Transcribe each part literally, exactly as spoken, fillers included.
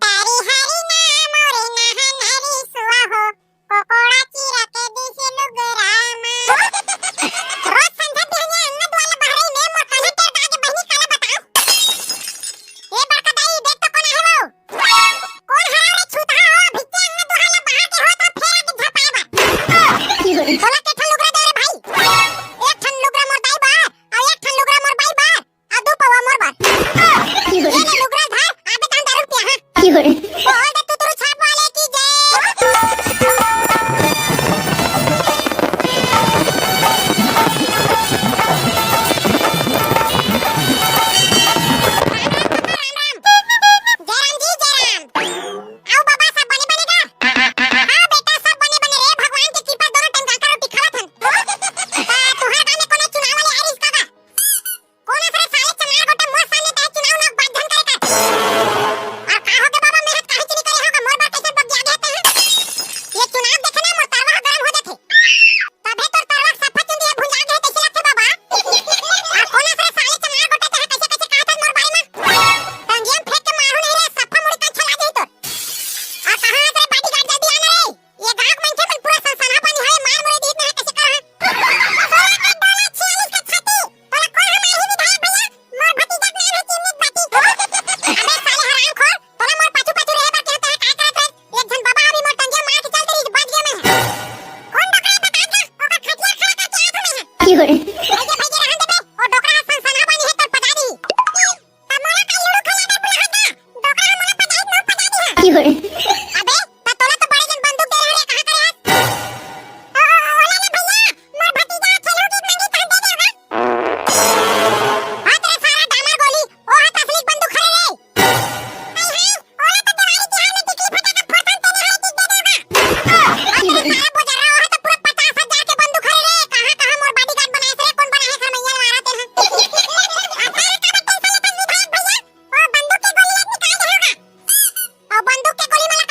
तारी हारी ना मोरे नहा नारी सुआ हो, कोकोड़ा चिरा के दिस लुगरा मा। रोज संझा बिहनिया अंगना दुआर ला बहरई में मोर कहीं टेर दागे बहिनी काला बताओ। ए बड़का दाई, देख तो कोन आहे वो? कोन हरा रे छूतहा हो, भित्ते अंगना दुआर ला बहार के हो तो फेर आगे झपाए बा। तोला के ठन लुगरा दे रे भाई? एक ठन लुगरा मोर दाई बा, अउ एक ठन लुगरा मोर बाई बा। आ दू पौवा मोर बर। ये ले लुगरा धर, आबे तान दारू पिया, हाँ। बोल दे तुतरू छाप वाले की जय। राम राम, जय राम जी, जय राम। आओ बाबा, सब बने बने गा? हाँ बेटा, सब बने बने रे, भगवान के कृपा, दोनों टाइम गांका रोटी खावत हन। आ, तुहार गांव में कोनो चुनाव वाले आ रहिस का गा? कोन अस रे साले चमार गोटे मोर सामने तैं चुनाव ना बात झन करे कर। अउ का होगे बाबा, मेहनत काहे चुनी करे होगा, मोर बर कइसे बगिया गे तैं? ये चुनाव देखे ना मोर तरवा ह गरम हो जाथे। तभे तोर तरवा सफा चुंदी ह भुंजा गे तइसे लगथे बाबा। अउ कोन अस रे साले चमार गोटे तैं कइसे कइसे कहत हस मोर बारे म? टंगिया म फेंक के मारू नहीं रे, सफा मुड़ी कान छला जाही तोर। अउ कहाँ अस रे bodyguard, जल्दी आना रे। ये गांव के मनखे मन पूरा सनसना पानी हवे, मार मुरे दीत ना कइसे करहा? सोला के डोला छियालीस के छाती, तोला कोन ह मारही विधायक भैया? मोर भतीजा के नाम हे चिन्नित बाटी। अबे साले हरामखोर, तोला मोर पाछू पाछू रहे बर केहे तैं काय करत रहे? एक झन बाबा अभी मोर टंगिया मार के चल दे रहिस, बच गेंव मैं। कोन डोकरा हे बता गा, ओकर खटिया खड़ा करके आत हंव मैं। की होय? भैया भैया रहन दे बे, ओ डोकरा ह सनसना पानी हे तोर पजा दिही। त मोला का लुड़ू खिला दे बुलाहा का? डोकरा ह मोला पजाई, मोर पजा दिहा। की होय? अबे, त तोला तो बड़े जन बंदूक दे रहे, कहाँ करे हस? ओ, ओ, ओला ले भैया, मोर भतीजा ह खेलहूं की मांगी तहन दे देहूं गा। हट रे सारा डामर गोली, ओ ह त असली बंदूक हरे रे। हाय हाय, ओला तो दिवाली तिहार में टिकली फटाका फोड़थन तेने हरे चीज दे देहूं गा। हट रे सारा बोजर्रा, ओ ह तो पूरा पचास हजार के बंदूक हरे रे। कहाँ, कहाँ मोर bodyguard बनाइस रे, कोन बनाहे घर मैया मारा तेन ह। अतका का बट्टे साले तन विधायक भैया, ओ बंदूक के गोली ला निकाल देहूं गा। अउ बंदूक के गोली मन ला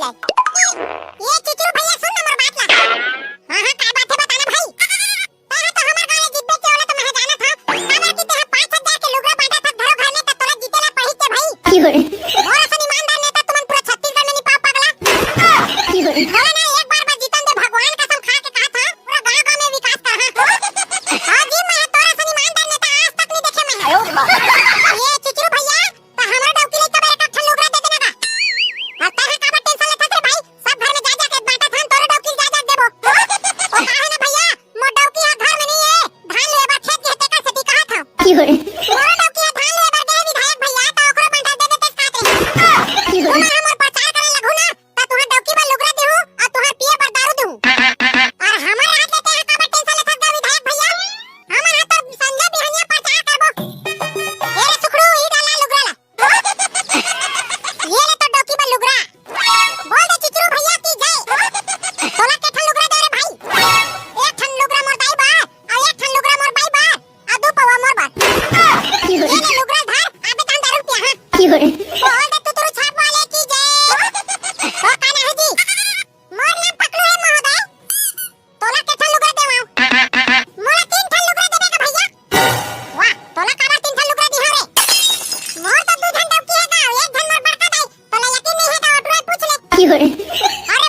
ये चिचरू भैया, सुन ना मोर बात ला। हाँ, हाँ, का बात हे, बता ना भाई। तैं ह तो हमर गाँव ले जिब्बे के ओला तो मैं जानत हँव। काबर कि तैं ह पाँच हजार के लुगरा बाँटत हस घरो घर में, त तोला जीते ला पड़ही के भाई। मोर असन ईमानदार नेता तुमन पूरा छत्तीसगढ़ में नइ पाव, पगला। मोला ना एक बार बस जीतन दे, भगवान कसम खा के कहत हँव, पूरा गाँव गाँव में विकास करहूँ। हाँ जी, मैं तोर असन ईमानदार नेता आज तक नइ देखेंव मैं। ये चिचरू भैया, त हमरो डौकी लइका बर एक ठन लुगरा दे देना गा। अउ तैं ह काबर tension लेथस रे भाई? सब घर में जा जा के बाँटत हन, तोरो डौकी ल जा जा के देबो। ओ का हे ना भैया, मोर डौकी ह घर में नइ हे, धान लुए बर खेत गे हे, तेकर सेती कहत हँव। मोरो डौकी ह धान लुए बर गे हे विधायक भैया, त ओकरो बाँटा दे देतेस कहत रहेंव। तुमन हमर प्रचार करे लगहू ना, त तुँहर डौकी बर लुगरा देहूँ अउ तुँहर पिए बर दारू देहूँ। अउ हमर हाथ ले तैं ह काबर tension लेथस गा विधायक भैया? हमन ह तो संझा बिहनिया प्रचार करबो। ए रे सुखड़ू, ई डाल ना लुगरा ला। ये ले तोर डौकी बर लुगरा। बोल दे चिचरू भैया की जय। तोला के ठन लुगरा दे रे भाई? एक ठन लुगरा मोर दाई बर, अउ एक ठन लुगरा मोर बाई बर, अउ दू पौवा मोर बर। ये ले लुगरा धर, अबे तहन दारू पिया, हाँ। बोल दे तुतरू छाप वाले की जय। तोर का नाम हे जी? मोर नाम पकलू हे महोदय। तोला के ठन लुगरा देवँव? मोला तीन ठन लुगरा देबे का भैया? वाह, तोला काबर तीन ठन लुगरा दिहँव रे? मोर तो दू झन डौकी हे गा, एक झन मोर बड़का दाई। तोला यकीन नइ हे त ओ टुरा ले पूछ ले। अरे